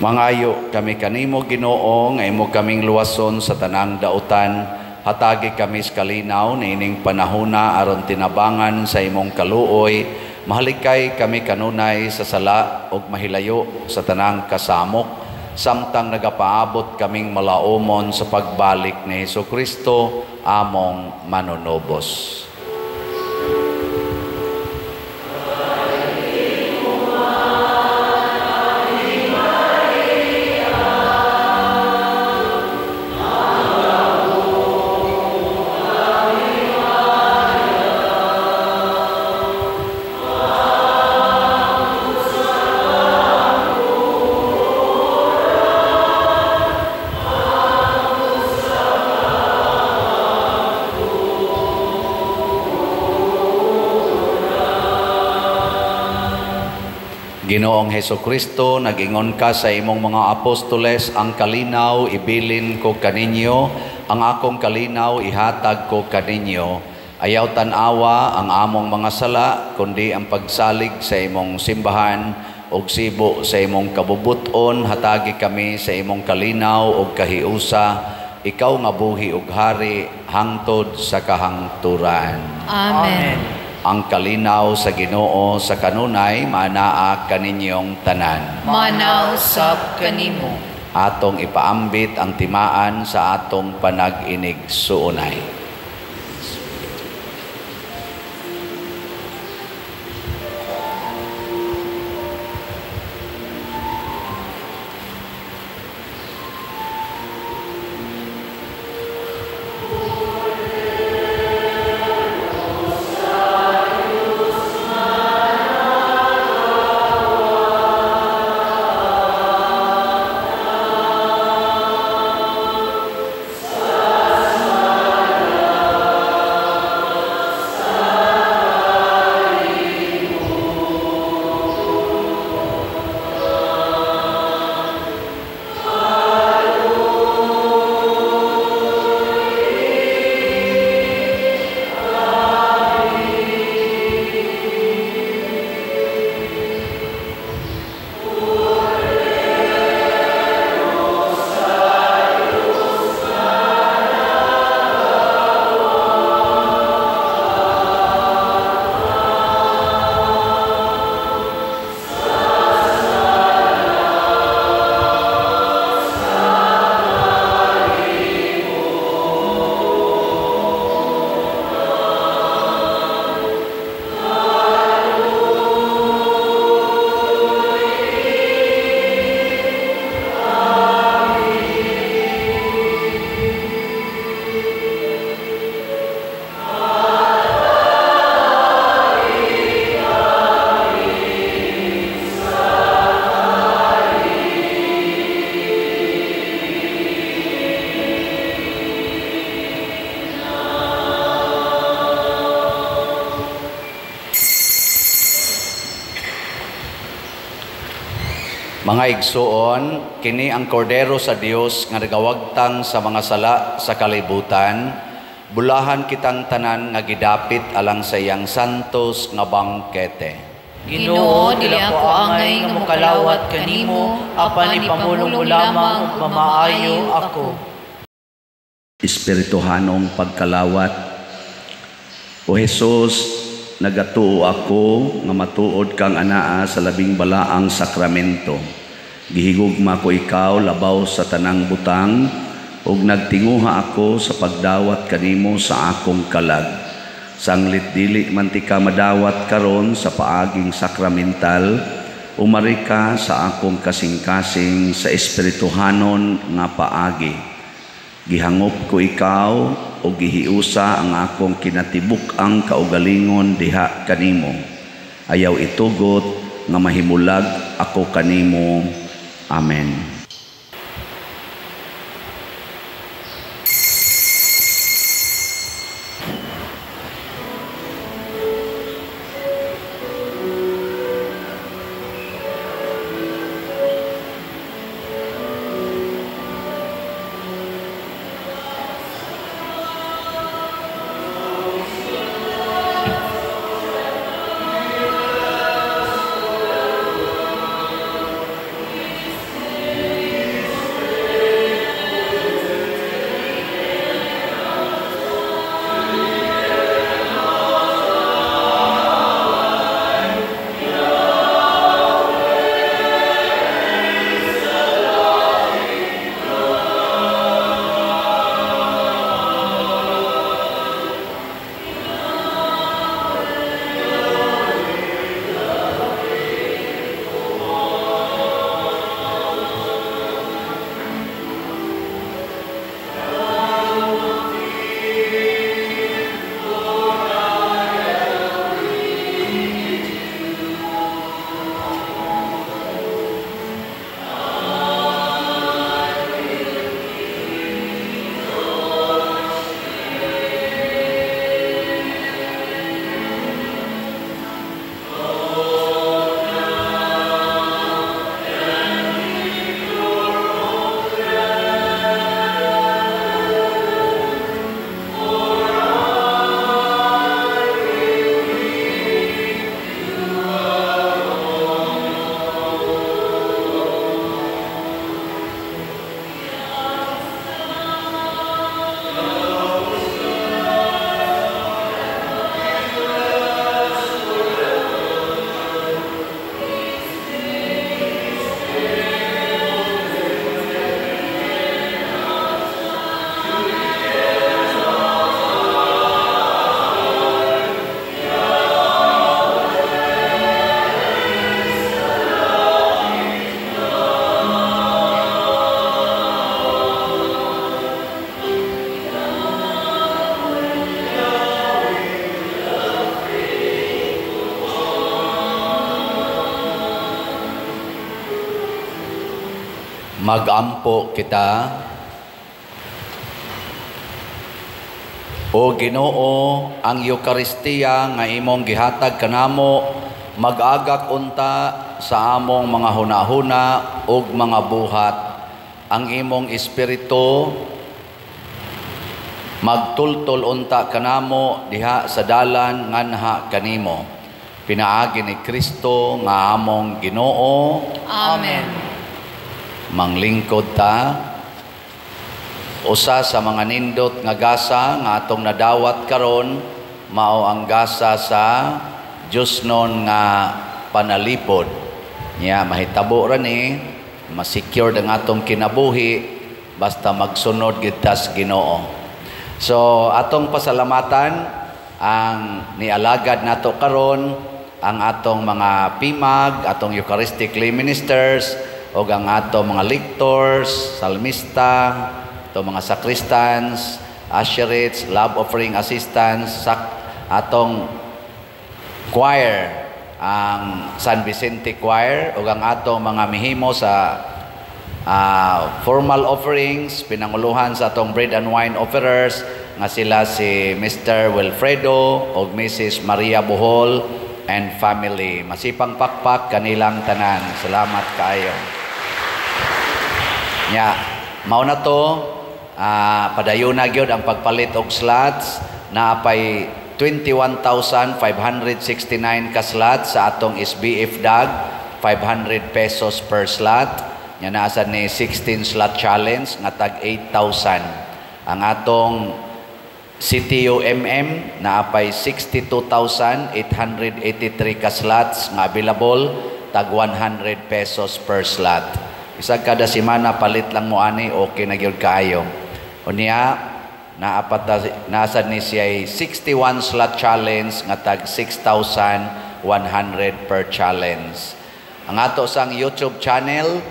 Mangayo kami kanimo, Ginoo, nga imo kaming luwason sa tanang dautan. Hatagi kami sa kalinaw niining panahona aron tinabangan sa imong kaluoy. Mahalikay kami kanunay sa sala ug mahilayo sa tanang kasamok, samtang nagapaabot kaming malaumon sa pagbalik ni Hesukristo among manunubos. Ginoong Hesukristo, nag-ingon ka sa imong mga apostoles, ang kalinaw ibilin ko kaninyo, ang akong kalinaw ihatag ko kaninyo. Ayaw tan-awa ang among mga sala, kundi ang pagsalig sa imong simbahan ug sibo sa imong kabubuton, hatagi kami sa imong kalinaw ug kahiusa, ikaw nga buhi ug hari hangtod sa kahangturan. Amen. Ang kalinaw sa Ginoo sa kanunay maanaa kaninyong tanan. Manaw sab kanimo. Atong ipaambit ang timaan sa atong panag-inig suunay. Mga igsuon, kini ang kordero sa Dios nga nagawagtang sa mga sala sa kalibutan. Bulahan kitang tanan nga gidapit alang sa iyang santos nga bangkete. Ginoo, dili ako angay nga mokalawat kanimo, apan ipamulong mo lamang ug mamaayo ako. Espirituhanong pagkalawat. O Jesus, nagatuo ako nga matuod kang anaa sa labing balaang sakramento. Gihigugma ko ikaw labaw sa tanang butang ug nagtinguha ako sa pagdawat kanimo sa akong kalag. Sanglit dili man ti ka madawat karon sa paaging sakramental, umari ka sa akong kasing-kasing sa espirituhanon nga paagi. Gihangop ko ikaw o gihiusa ang akong kinatibuk-ang kaugalingon diha kanimo. Ayaw itugot nga mahimulag ako kanimo. Amen. Magampo kita. O Ginoo, ang Eukaristiya nga imong gihatag kanamo mag-agak unta sa among mga hunahuna ug mga buhat. Ang imong espiritu magtultol unta kanamo diha sa dalan nganha kanimo. Pinaagi ni Kristo nga among Ginoo. Amen. Manglingkod ta. Usa sa mga nindot nga gasa nga atong nadawat karon mao ang gasa sa Diyosnon nga panalipod. Nya mahitabo ra ni, ma-secure ang atong kinabuhi basta magsunod gyud ta sa Ginoo. So atong pasalamatan ang nialagad nato karon ang atong mga pimag, atong Eucharistic lay ministers, ug ang atong mga lectors, salmista, atong mga sacristans, usherates, love offering assistants, atong choir, ang San Vicente Choir, ug ang atong mga mihimo sa formal offerings, pinanguluhan sa atong bread and wine offerers nga sila si Mr. Wilfredo ug Mrs. Maria Bohol and family. Masipang pakpak kanilang tanan. Salamat kaayo. Nya, mao na to, padayon na gyud ang pagpalit og slots. Naapay 21,569 ka slots sa atong SBF DAG, 500 pesos per slot. Nya naa sad ni 16 slot challenge nga tag 8,000. Ang atong CTUMM naapay 62,883 ka slots nga available, tag 100 pesos per slot. Isag kada semana palit lang mo ani, okay na gyud kaayo. Unya naasad ni siya 61 slot challenge nga tag 6,100 per challenge. Ang ato sang YouTube channel,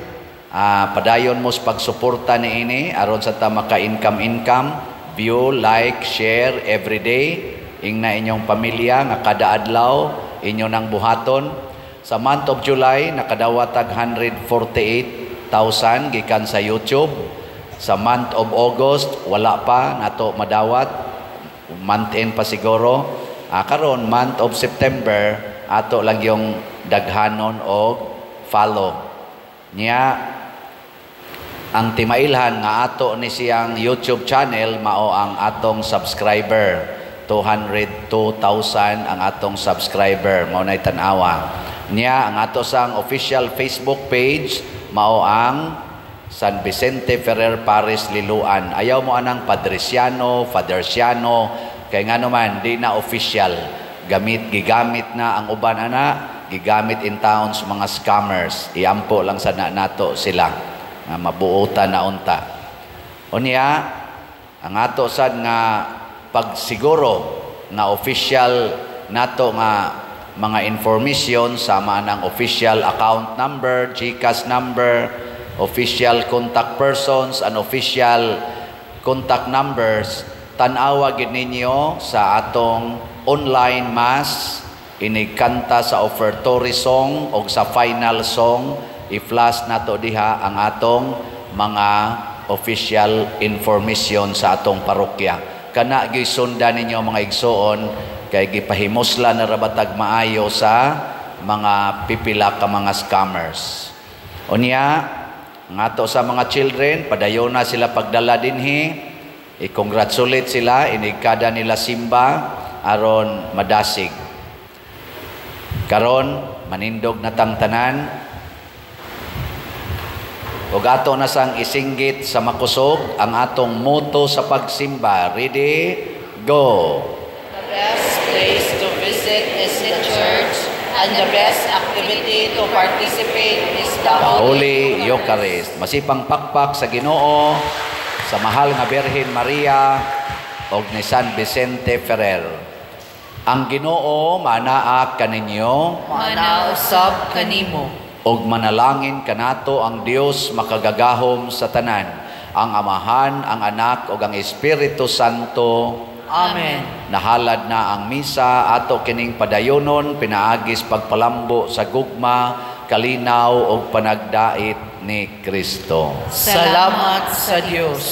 padayon mo sa pagsuporta niini aron sa ta maka-income-income, view, like, share every day. Ingna inyong pamilya nga kada adlaw inyo nang buhaton. Sa month of July nakadawat tag 148,000 gikan sa YouTube. Sa month of August wala pa nato madawat, month end pa siguro. Karon month of September ato lang yung daghanon og follow. Nya ang timailhan nga ato ni siyang YouTube channel mao ang atong subscriber, 202,000 ang atong subscriber, mao nay tan-awa. Nya ang ato sang official Facebook page mao ang San Vicente Ferrer Parish Liloan. Ayaw mo anang Padreciano, Faderciano, kay ngano man di na official. Gigamit na ang uban ana, gigamit in town sa mga scammers. Iampo lang sa na nato sila nga mabuotan na unta. Unya ang ato sad nga pagsiguro nga official nato nga mga information sama ng official account number, GCash number, official contact persons, and official contact numbers, tan-awa gid ninyo sa atong online mass, inigkanta sa offertory song o sa final song, i-flash nato diha ang atong mga official information sa atong parokya. Kana gyud sundan ninyo mga igsoon, kay gipahimusla na rabatag maayo sa mga pipila ka mga scammers. Unya, ang ato sa mga children, padayon na sila pagdala dinhi, i-congratulate sila, inigkada nila simba, aron madasig. Karon, manindog na tang tanan, ug ato na sang isinggit sa makusog ang atong motto sa pagsimba. Ready? Go! The best place to visit is the church, and the best activity to participate is the Holy Eucharist. Masipang pakpak sa Ginoo, sa mahal nga Birhen Maria ug ni San Vicente Ferrer. Ang Ginoo manaa kaninyo, Manaa usab kanimo. Ug manalangin kanato ang Dios makagagahom sa tanan, ang Amahan, ang Anak ug ang Espiritu Santo. Amen. Nahalad na ang misa ato kining padayonon pinaagis pagpalambo sa gugma kalinaw ug panagdait ni Kristo. Salamat sa Dios.